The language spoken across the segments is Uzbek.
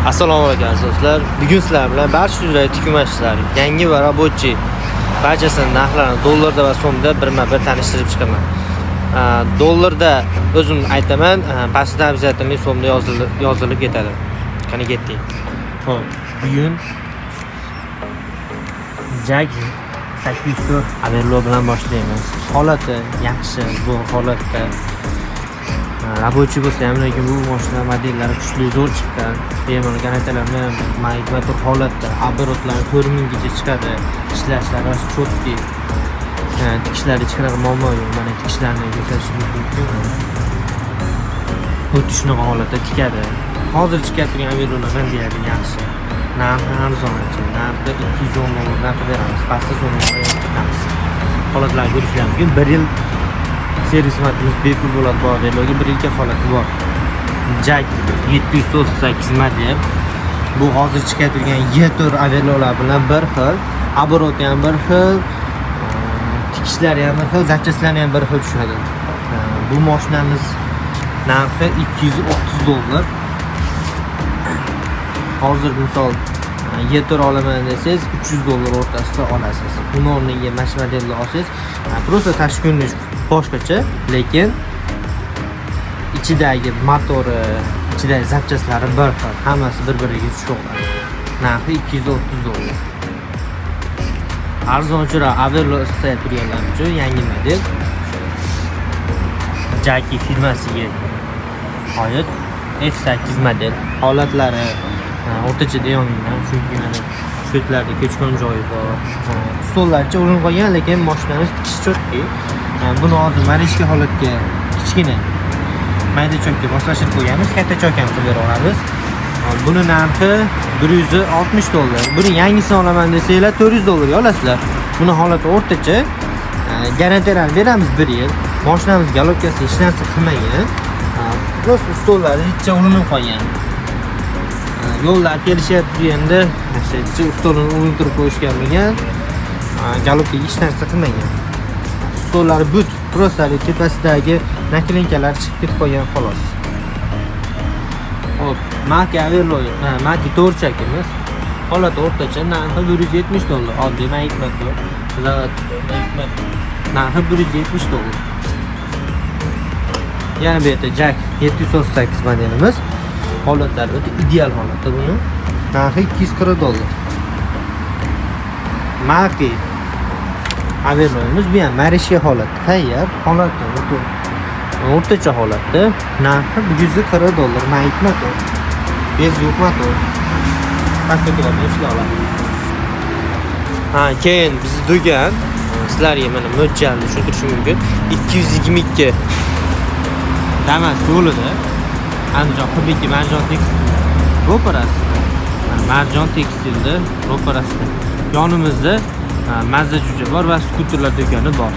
Assalomu alaykum, aziz do'stlar. Bugun sizlar bilan barcha turdagi tikuv mashinalari, yangi va рабочий, barchasini narxlarini dollarda va so'mda birma-bir tanishtirib chiqaman. Dollarda o'zim aytaman, pastida обязательно so'mda yozilib ketadi. Qani, ketdik. Xo'p, bugun JAC 804 Averlo bilan boshlaymiz. Holati yaxshi, zo'r holatda. Рабочий bo'lsa ham, lekin bu mashina modellari kuchli, zo'r chiqqan. Bemalol garantiyalarini motor holatda, оборот lari 4000 gacha chiqadi. Ishlashlari четкий. Tikishlari hech qanaqa muammo yo'q. Mana, tikishlarni ko'rsatishimiz mumkin. Xuddi shunaqa holatda tikadi. Hozir chiqayotgan Averlolardan deyarli yaxshi. Narxi arzon ancha. Narxi 210 dollardan qilib beramiz. Pastda so'mga ketamiz. Holatlarni ko'rishlar mumkin. Bir yil servis xizmatimiz bepul bo'ladi bu Averloga, bir yil kafolati bor. JAC 798 model. Bu hozir chiqayotgan Y4 Averlolar bilan bir xil, оборот i ham bir xil, tikishlari ham bir xil, запчасть lari ham bir xil tushadi. Bu mashinamiz narxi 230 dollar. Hozir misol Y4 olaman desangiz, 300 dollar o'rtasida olasiz. Uni o'rniga mana shu modelni olsangiz, просто tashqi ko'rinish boshqacha, lekin ichidagi motori, ichidagi запчасть lari bir xil, hammasi bir-biriga tushaveradi. Narxi 230 dollar. Arzonchiroq Averlo istayib turganlar uchun yangi model, Jaki firmasiga oid F8 model. Holatlari o'rtacha deyolmayman, chunki mana shu yerlarda kechgan joyi bor. Stollarcha urinib qolgan, lekin mashinamiz tikishi четкий. Buni hozir маришка holatga, kichkina mayda чок ka moslashtirib qo'yganmiz, katta чок ham qilib bera olamiz. Buni narxi 160 dollar. Buni yangisini olaman desanglar, 400 dollarga olasizlar. Buni holati o'rtacha. Garantiyani beramiz bir yil. Mashinamiz головка si hech narsa qilmagan. Просто stollari hechcha urinib qolgan. Yo'llar kelishyapti deganda, o'sha stolini urintirib qo'yishgan bo'lgan. Головка ga hech narsa qilmagan. Stollari but, просто haligi tepasidagi наклейка lar chiqib ketib qolgan, xolos. Xo'p, Maki Averlo, Maki to'rchakimiz. Holati o'rtacha, narxi 170 dollar. Oddiy mayit motor. Zavod mayit motor. Narxi 170 dollar. Yana bu yerda JAC 738 modelimiz. Holatlari o'ta ideal holatda buni. Narxi 240 dollar. Maki Averlo'miz, bu ham маришка holatda tayyor. Holati o'ta o'rtacha holatda. Narxi 140 dollar. Mayit motor. Без звук motor. Pastdagilarni ishlay oladi. Ha, keyin bizni do'kon sizlarga mana mo'ljalni tushuntirishim mumkin. 222 Damas yo'lida, Andijon Hubiki Marjon Tekstil ro'parasida. Mana, Marjon Tekstilda ro'parasida. Yonimizda Mazza jo'ja bor va skuterlar do'koni bor.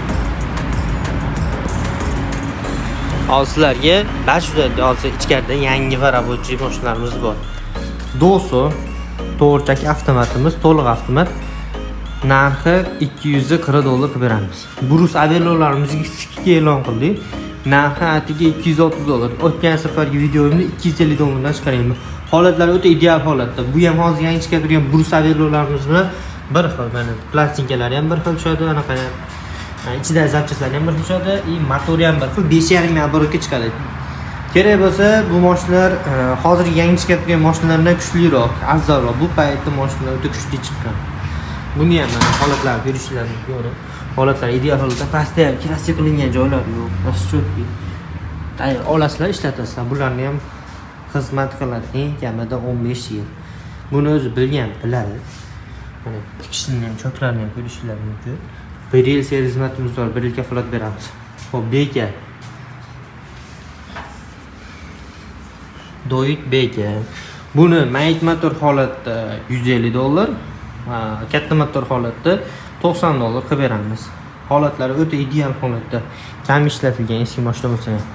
Hozir sizlarga barcha hozir ichkarida yangi va рабочий mashinalarimiz bor. Doso to'rtchak avtomatimiz, to'liq avtomat. Narxi 240 dollar qilib beramiz. Burus Averlo'larimizga скидка e'lon qildik. Narxi atigi 230 dollar. O'tgan safargi videomda 250 dollardan chiqarganman. Holatlari o'ta ideal holatda. Bu ham hozir yangi chiqib turgan Burus Averlo'larimiz bilan bir xil. Mana, plastinkalari ham bir xil tushadi, anaqa ichidagi запчасть lari ham bir xil tushadi, и motori ham bir xil, 5,5 ming оборот ga chiqadi. Kerak bo'lsa, bu mashinalar hozirgi yangi chiqib turgan mashinalardan kuchliroq, afzalroq. Bu paytda mashinalar o'ta kuchli chiqqan. Buni ham mana holatlarni ko'rishinglar mumkin. Holatlari ideal holatda, pastda ham краска qilingan joylari yo'q. Вообще четкий. Tayyor olasizlar, ishlatasizlar. Bularni ham xizmat qiladi eng kamida 15 yil. Buni o'zi bilgan biladi. Mana, tikishini ham, чок larni ham ko'rishinglar mumkin. Bir yil servis xizmatimiz bor, bir yil kafolat beramiz. Xo'p, Beka. Doit Beka. Buni mayit motor holatda 150 dollar, katta motor holatda 90 dollar qilib beramiz. Holatlari o'ta ideal holatda. Kam ishlatilgan eski mashina bo'lsa ham.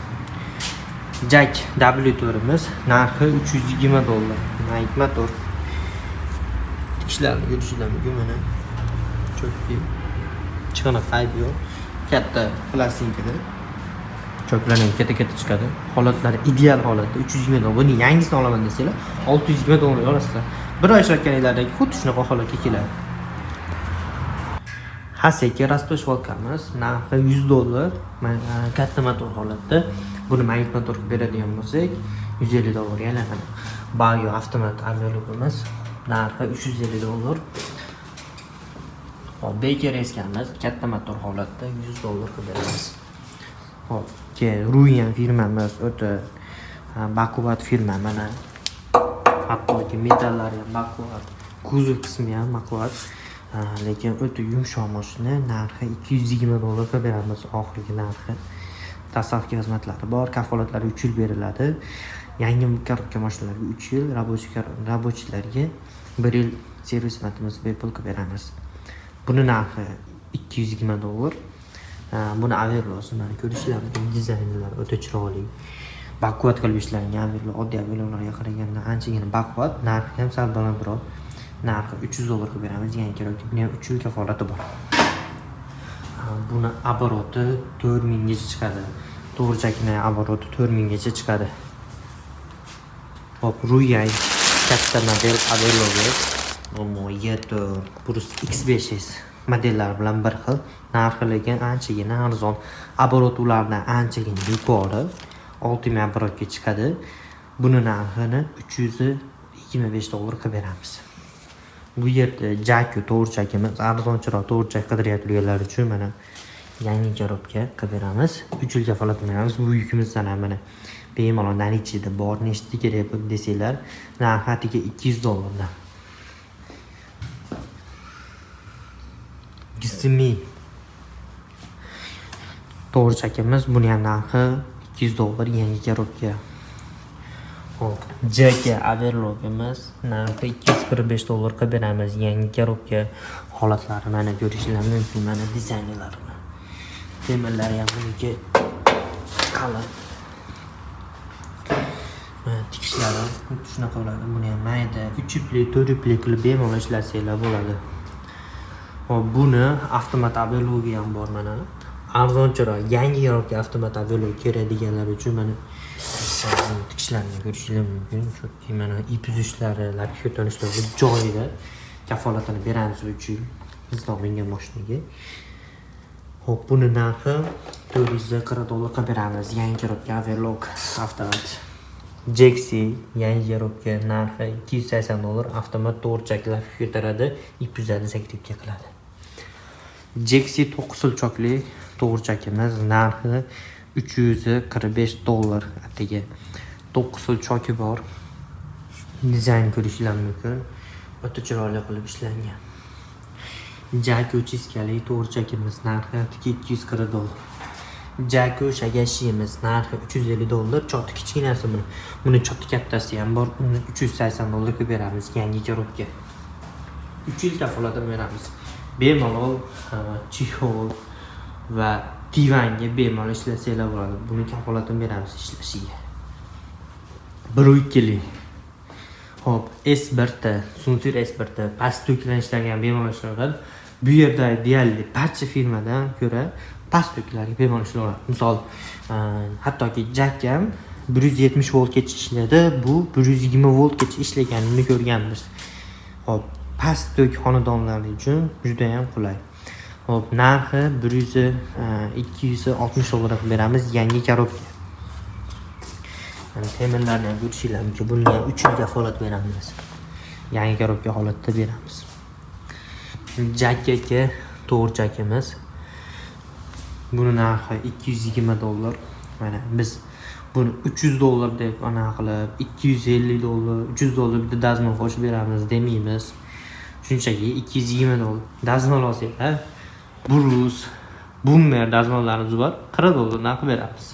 JAC W4imiz narxi 320 dollar. Mayit motor. Tikishlarni ko'rishinglar mumkin mana. Чётко. Hech qanaqa ayb yo'q. Katta plastinkada. Choklar ham katta katta chiqadi. Holatlari ideal holatda 320 dollar. Buni yangisini olaman desanglar, 620 dollarga olasizlar. Bir oy ishlatganinglardagi xuddi shunaqa holatga keladi. Haseki распашонка miz narxi 100 dollar. Katta motor holatda. Buni magnit motor qilib beradigan bo'lsak, 150 dollarga aylanadi. Bayo avtomat overlokimiz narxi 350 dollar. Hop, Beker eskamiz katta motor holatda 100 dollar qilib beramiz. Hop, keyin Ruyan firmamiz o'ta baquvvat firma mana. Hattoki metallari ham baquvvat, kuzov qismi ham baquvvat. Lekin o'ta yumshoq mashina, narxi 220 dollar qilib beramiz oxirgi narxi. Доставка xizmatlari bor, kafolatlari 3 yil beriladi. Yangi коробка mashinalarga 3 yil, рабочий larga 1 yil servis xizmatimizni bepul qilib beramiz. Buni narxi 220 dollar. Buni Averlosi mana ko'rishlar mumkin, dizaynlari o'ta chiroyli. Baquvvat qilib ishlangan Averlo oddiy Averlolarga qaraganda anchagina baquvvat, narxi ham sal balandroq. Narxi 300 dollar qilib beramiz, yangi коробка. Buni ham 3 yil kafolati bor. Buni оборот i 4000 gacha chiqadi. To'g'richakini оборот i 4000 gacha chiqadi. Hop, Ruyay katta model Averlogi Y4 Plus X5S modellari bilan bir xil. Narxi lekin anchagina arzon. Оборот ulardan anchagina yuqori. 6000 оборот ga chiqadi. Buni narxini 325 dollar qilib beramiz. Bu yerda Jaku to'g'richakimiz arzonchiroq to'g'richak qidirayotganlar uchun mana yangi коробка qilib beramiz. 3 yil kafolat beramiz. Bu yukimizdan ham mana bemalol наличие da bor, nechta kerak desanglar, narxi atigi 200 dollardan. Gisimi to'g'richakimiz, buni ham narxi 200 dollar yangi коробка. Hop, JK Averlogimiz narxi 245 dollar qilib beramiz yangi коробка. Holatlari mana ko'rishinglar mumkin, mana dizaynlarini. Temirlari ham buniki qalin. Mana tikishlari xuddi shunaqa bo'ladi. Buni ham mayda 3 ipli, 4 ipli qilib bemalol ishlatsanglar bo'ladi. Hop, buni avtomat Averlogi ham bor mana. Arzonchiroq yangi коробка avtomat Averlog kerak deganlar uchun mana tikishlarini ko'rishinglar mumkin. Chunki mana ip uzishlari, lapik ko'tarilishlari joyida, kafolatini beramiz 3 yil bizdan olingan mashinaga. Hop, buni narxi 440 dollar qilib beramiz. Yangi коробка Averlog avtomat. Jexi yangi коробка narxi 280 dollar, avtomat to'g'richaklar ko'taradi, ip uzadi, закрепка qiladi. Jexi 9 chokli to'g'richakimiz narxi 345 dollar atigi. 9 choki bor. Dizayn ko'rishinglar mumkin. O'ta chiroyli qilib ishlangan. Jaku chiskali to'g'richakimiz narxi atigi 240 dollar. Jaku shagashimiz narxi 350 dollar. Choti kichkinasi buni. Buni choti kattasi ham bor. Uni 380 dollar qilib beramiz yangi коробка. 3 yil kafolatini beramiz. Bemalol чехол va divanga bemalol ishlatsanglar bo'ladi. Buni kafolatini beramiz ishlashiga. 1.2lik. Hop, S1T, Sunsir S1T past tokdan ishlangan, bemalol ishlanadi. Bu yerda deyarli barcha firmadan ko'ra past toklarga bemalol ishlanadi. Misol, hattoki Jack ham 170 voltgacha ishladi, bu 120 voltgacha ishlaganini ko'rganmiz. Hop, past tok xonadonlar uchun juda ham qulay. Hop, narxi 100 260 dollar qilib beramiz yangi коробка. Mana temirlarni ham ko'rishinglar mumkin. Bunga ham 3 yil kafolat beramiz. Yangi коробка holatda beramiz. Jack aka to'g'richakimiz. Buni narxi 220 dollar. Mana biz buni 300 dollar deb anaqa qilib, 250 dollar, 300 dollar bitta dazmol qo'shib beramiz demaymiz. Shunchaki 220 dollar. Dazmol olsanglar, Brus, Bummer dazmollarimiz bor. 40 dollardan qilib beramiz.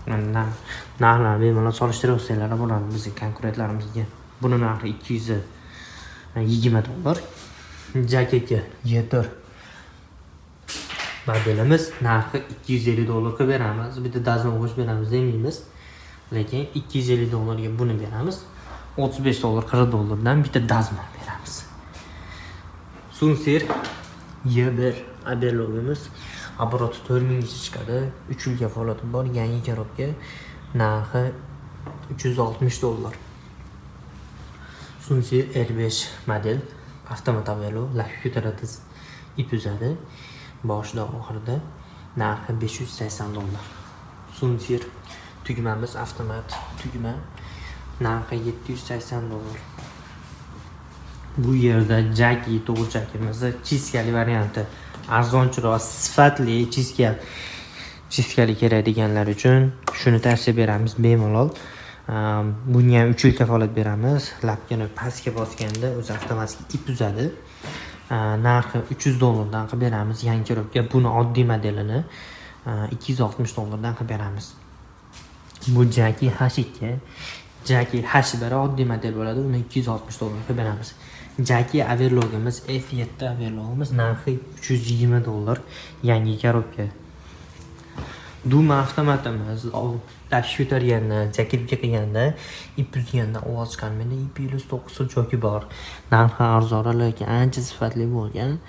Mana narxlarni bemalol solishtirib olsanglar bo'ladi bizning konkurentlarimizga. Buni narxi 220 dollar. Jack aka Y4 modelimiz narxi 250 dollar qilib beramiz. Bitta dazmol qo'shib beramiz demaymiz. Lekin 250 dollarga buni beramiz. 35 dollar, 40 dollardan bitta dazmol beramiz. Sunsir Y1 overlogimiz Оборот i 4000 gacha chiqadi. 3 yil kafolati bor, yangi коробка. Narxi 360 dollar. Sunsi R5 model avtomat avelo, лапка ko'taradi, ip uzadi. Boshida, oxirida. Narxi 580 dollar. Sunsir tugmamiz, avtomat tugma. Narxi 780 dollar. Bu yerda Jaki to'g'richakimizni чистка li varianti. Arzonchiroq, sifatli чистка li kerak deganlar uchun shuni tavsiya beramiz bemalol. Bunga ham 3 yil kafolat beramiz. Лапка ni pastga bosganda o'zi avtomatik ip uzadi. Narxi 300 dollardan qilib beramiz yangi коробка. Buni oddiy modelini 260 dollardan qilib beramiz. Bu Jaki H2. Jaki H1 oddiy model bo'ladi, uni 260 dollar qilib beramiz. Jaki Overlockimiz, F7 Overlockimiz, narxi 320 dollar, yangi коробка. Duma avtomatimiz, tash ko'targanda, закрепка qilganda, ip uzganda ovoz chiqarmaydi. IP 9 choki bor. Narxi arzonroq, lekin ancha sifatli bo'lgan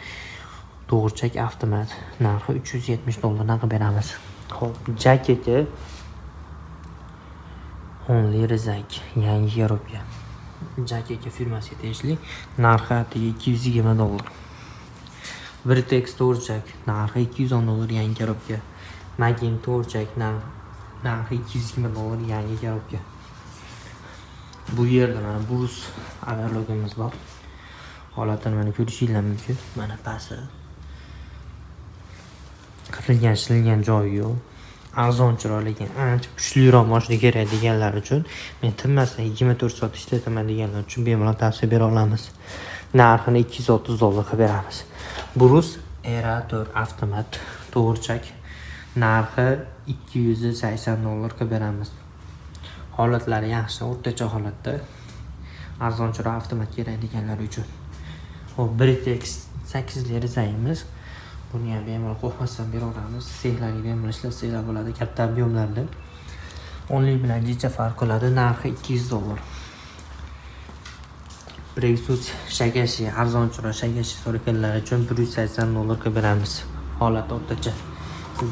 to'g'richak avtomat. Narxi 370 dollardan qilib beramiz. Xo'p, Jakiki onli rezak, yangi коробка. Jakiki firmasiga tegishli. Narxi atigi 220 dollar. Vertex to'g'richak narxi 210 dollar, yangi коробка. Magim to'g'richak narxi 220 dollar, yangi коробка. Bu yerda mana Burus overlockimiz bor. Holatini mana ko'rishinglar mumkin. Mana pasi. Qirilgan, shilingan joyi yo'q. Arzonchiroq, lekin ancha kuchliroq mashina kerak deganlar uchun, men tinmasdan 24 soat ishlataman deganlar uchun bemalol tavsiya bera olamiz. Narxini 230 dollar qilib beramiz. Burus Era 4 avtomat to'g'richak, narxi 280 dollar qilib beramiz. Holatlari yaxshi, o'rtacha holatda. Arzonchiroq avtomat kerak deganlar uchun. Xo'p, Britex 8 rezayimiz. Buni ham bemalol qo'rqmasdan beraveramiz. Sexlarga bemalol ishlatsanglar bo'ladi, katta объем larda. O'nlik bilan jicha farq qiladi. Narxi 200 dollar. Brexus Shagashi, arzonchiroq Shagashi so'raganlar uchun 180 dollar qilib beramiz. Holat o'rtacha.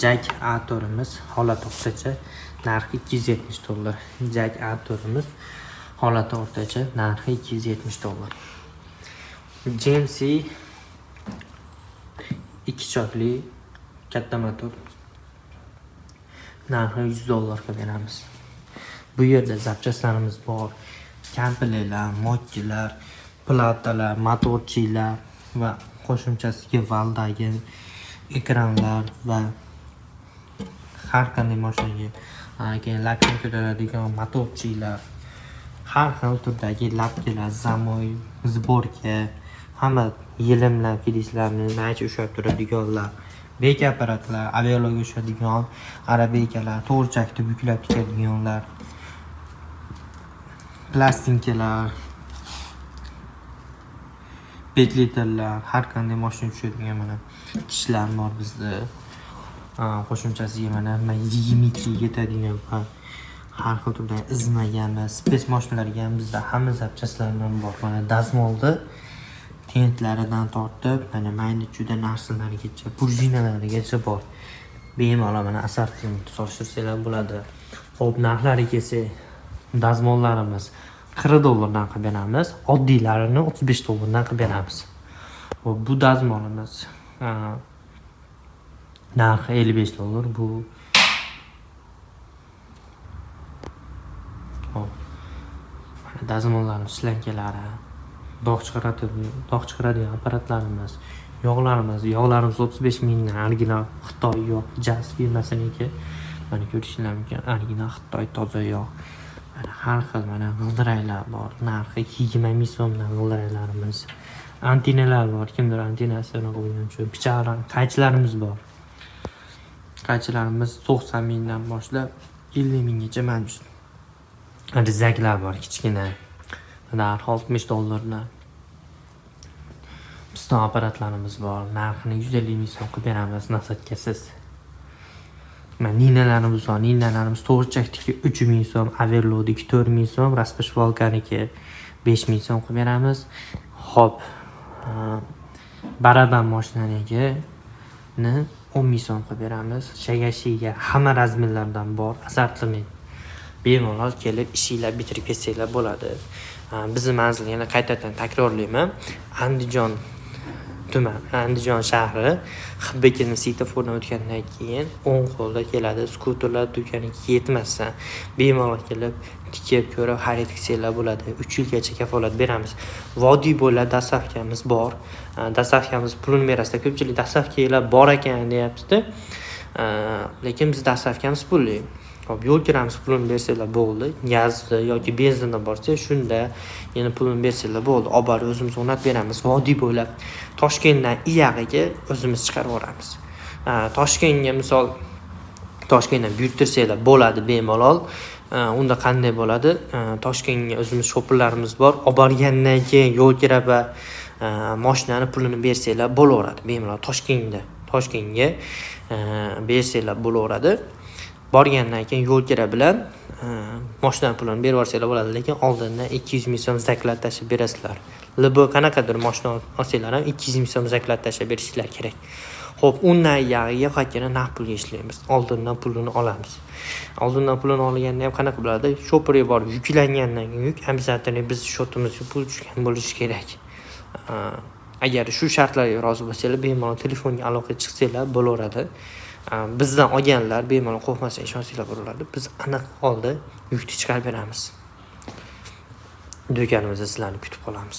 Jack A4imiz holat o'rtacha, narxi 270 dollar. Jack A4imiz holati o'rtacha, narxi 270 dollar. GMC ikki chokli katta motor, narxi 100 dollar qilib beramiz. Bu yerda запчасть larimiz bor. Komplektlar, mokkilar, platalar, motorchilar va qo'shimchasiga valdagi ekranlar va har qanday mashinaga, keyin лапка ni ko'taradigan motorchilar, har xil turdagi лапка lar, замой, сборка, hamma yelimlar, filislarni maycha ushlab turadiganlar, beka apparatlar, avialarga ushadigan арабейка lar, to'g'richakni buklab tikadiganlar, plastinkalar, petliterlar, har qanday mashina tushadigan mana tishlar bor bizda. Qo'shimchasiga mana 22 yetadigan va har xil turdagi izmagami, спец mashinalarga ham bizda hamma запчасть lardan bor. Mana dazmolni tentlaridan tortib, mana mayda chuyda narsalargacha, prujinalarigacha bor. Bemalol mana assortiment solishtirsanglar bo'ladi. Xo'p, narxlariga kelsak, dazmollarimiz 40 dollardan qilib beramiz. Oddiylarini 35 dollardan qilib beramiz. Xo'p, bu dazmolimiz narxi 55 dollar. Bu, xo'p, mana dazmollarimiz, shlankalari, dog' chiqaradigan apparatlarimiz, yog'larimiz, yog'larimiz 35 mingdan, original Xitoy yog', Jazz firmasiniki. Mana ko'rishinglar mumkin, original Xitoy toza yog'. Mana har xil mana g'ildiraklar bor. Narxi 20 ming so'mdan g'ildiraklarimiz. Antenalar bor. Kimdir antenasini qo'ygan uchun pichoqlar, qaychilarimiz bor. Qaychilarimiz 90 mingdan boshlab 50 minggacha mavjud. Rizaklar bor kichkina. Narxi 60 dollardan. Piston apparatlarimiz bor. Narxini 150 ming so'm qilib beramiz насадка siz. Mana ninalarimiz bor. Ninalarimiz to'g'richakniki 3 ming so'm, Averlodiki 4 ming so'm, распашвалка niki 5 ming so'm qilib beramiz. Xo'p, baraban mashinanikini 10 ming so'm qilib beramiz. Shagashiga hamma razmerlardan bor, assortiment. Bemalol kelib ishinglar bitirib ketsanglar bo'ladi. Bizni manzil yana qaytadan takrorlayman. Andijon tuman, Andijon shahri, Hibbekini svetofordan o'tgandan keyin o'ng qo'lda keladi. Skuterlar do'koniga yetmasdan bemalol kelib, tikib ko'rib xarid qilsanglar bo'ladi. 3 yilgacha kafolat beramiz. Vodiy bo'ylab доставка miz bor. Доставка miz pulini berasizlar. Ko'pchilik доставка lar bor ekan deyapti-da. Lekin biz доставка miz pulli. Hop, yo'l kiramiz, pulini bersanglar bo'ldi. Gazni yoki benzinda borsa, shunda yana pulini bersanglar bo'ldi. Olib borib o'zimiz o'rnatib beramiz. Vodiy bo'ylab Toshkentdan iyag'iga o'zimiz chiqarib yuboramiz. Toshkentga misol Toshkentdan buyurtirsanglar bo'ladi bemalol. Unda qanday bo'ladi? Toshkentga o'zimiz shopirlarimiz bor. Olib borgandan keyin yo'l kira va mashinani pulini bersanglar bo'laveradi bemalol Toshkentda. Toshkentga bersanglar bo'laveradi. Borgandan keyin yo'l kira bilan moshinani pulini berib yuborsanglar bo'ladi, lekin oldindan 200 ming so'm заклад tashlab berasizlar. Любой qanaqadir moshina olsanglar ham 200 ming so'm заклад tashlab berishinglar kerak. Xo'p, undan yog'iga faqatgina naqd pulga ishlaymiz. Oldindan pulini olamiz. Oldindan pulini olganda ham qanaqa bo'ladi? Shopirga borib yuklangandan keyin yuk обязательно biz счёт imizga pul tushgan bo'lishi kerak. Agar shu shartlarga rozi bo'lsanglar, bemalol telefonga aloqaga chiqsanglar bo'laveradi. Bizdan olganlar bemalol qo'rqmasdan ishonsanglar bo'laveradi. Biz aniq holda yukni chiqarib beramiz. Do'konimizda sizlarni kutib qolamiz.